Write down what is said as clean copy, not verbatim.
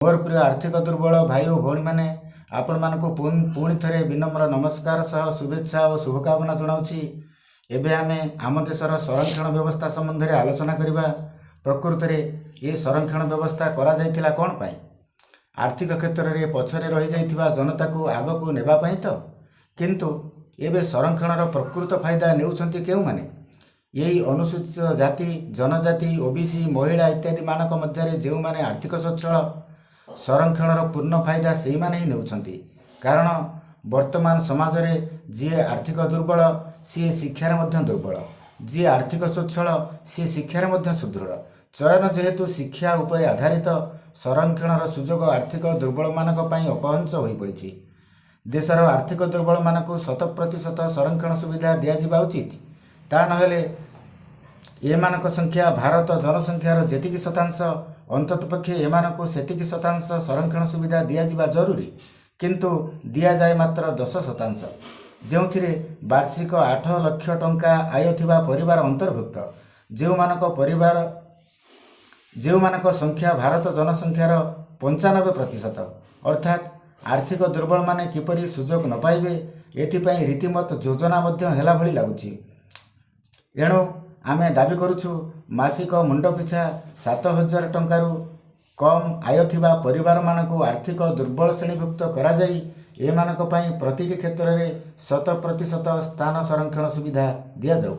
ମୋର ପ୍ରିୟ ଆର୍ଥିକ ଦୁର୍ବଳ ଭାଇ ଓ ଭଉଣୀମାନେ, ଆପଣମାନଙ୍କୁ ପୁଣି ଥରେ ବିନମ୍ର ନମସ୍କାର ସହ ଶୁଭେଚ୍ଛା ଓ ଶୁଭକାମନା ଜଣାଉଛି। ଏବେ ଆମେ ଆମ ଦେଶର ସଂରକ୍ଷଣ ବ୍ୟବସ୍ଥା ସମ୍ବନ୍ଧରେ ଆଲୋଚନା କରିବା। ପ୍ରକୃତରେ ଏ ସଂରକ୍ଷଣ ବ୍ୟବସ୍ଥା କରାଯାଇଥିଲା କ'ଣ ପାଇଁ? ଆର୍ଥିକ କ୍ଷେତ୍ରରେ ପଛରେ ରହିଯାଇଥିବା ଜନତାକୁ ଆଗକୁ ନେବା ପାଇଁ ତ। କିନ୍ତୁ ଏବେ ସଂରକ୍ଷଣର ପ୍ରକୃତ ଫାଇଦା ନେଉଛନ୍ତି କେଉଁମାନେ? ଏଇ ଅନୁସୂଚିତ ଜାତି, ଜନଜାତି, ଓବିସି, ମହିଳା ଇତ୍ୟାଦିମାନଙ୍କ ମଧ୍ୟରେ ଯେଉଁମାନେ ଆର୍ଥିକ ସଚ୍ଛଳ, ସଂରକ୍ଷଣର ପୂର୍ଣ୍ଣ ଫାଇଦା ସେଇମାନେ ହିଁ ନେଉଛନ୍ତି। କାରଣ ବର୍ତ୍ତମାନ ସମାଜରେ ଯିଏ ଆର୍ଥିକ ଦୁର୍ବଳ, ସିଏ ଶିକ୍ଷାରେ ମଧ୍ୟ ଦୁର୍ବଳ। ଯିଏ ଆର୍ଥିକ ସ୍ୱଚ୍ଛଳ, ସିଏ ଶିକ୍ଷାରେ ମଧ୍ୟ ସୁଦୃଢ଼। ଚୟନ ଯେହେତୁ ଶିକ୍ଷା ଉପରେ ଆଧାରିତ, ସଂରକ୍ଷଣର ସୁଯୋଗ ଆର୍ଥିକ ଦୁର୍ବଳମାନଙ୍କ ପାଇଁ ଅପହଞ୍ଚ ହୋଇପଡ଼ିଛି। ଦେଶର ଆର୍ଥିକ ଦୁର୍ବଳମାନଙ୍କୁ 100% ସଂରକ୍ଷଣ ସୁବିଧା ଦିଆଯିବା ଉଚିତ। ତା ନହେଲେ ଏମାନଙ୍କ ସଂଖ୍ୟା ଭାରତ ଜନସଂଖ୍ୟାର ଯେତିକି ଶତାଂଶ, ଅନ୍ତତଃ ପକ୍ଷେ ଏମାନଙ୍କୁ ସେତିକି ଶତାଂଶ ସଂରକ୍ଷଣ ସୁବିଧା ଦିଆଯିବା ଜରୁରୀ। କିନ୍ତୁ ଦିଆଯାଏ ମାତ୍ର 10%, ଯେଉଁଥିରେ ବାର୍ଷିକ 8 ଲକ୍ଷ ଟଙ୍କା ଆୟ ଥିବା ପରିବାର ଅନ୍ତର୍ଭୁକ୍ତ, ଯେଉଁମାନଙ୍କ ସଂଖ୍ୟା ଭାରତ ଜନସଂଖ୍ୟାର 95%। ଅର୍ଥାତ୍ ଆର୍ଥିକ ଦୁର୍ବଳମାନେ କିପରି ସୁଯୋଗ ନ ପାଇବେ, ଏଥିପାଇଁ ରୀତିମତ ଯୋଜନା ମଧ୍ୟ ହେଲା ଭଳି ଲାଗୁଛି। ଏଣୁ ଆମେ ଦାବି କରୁଛୁ, ମାସିକ ମୁଣ୍ଡ ପିଛା 7,000 ଟଙ୍କାରୁ କମ୍ ଆୟ ଥିବା ପରିବାରମାନଙ୍କୁ ଆର୍ଥିକ ଦୁର୍ବଳ ଶ୍ରେଣୀଭୁକ୍ତ କରାଯାଇ ଏମାନଙ୍କ ପାଇଁ ପ୍ରତିଟି କ୍ଷେତ୍ରରେ 100% ସ୍ଥାନ ସଂରକ୍ଷଣ ସୁବିଧା ଦିଆଯାଉ।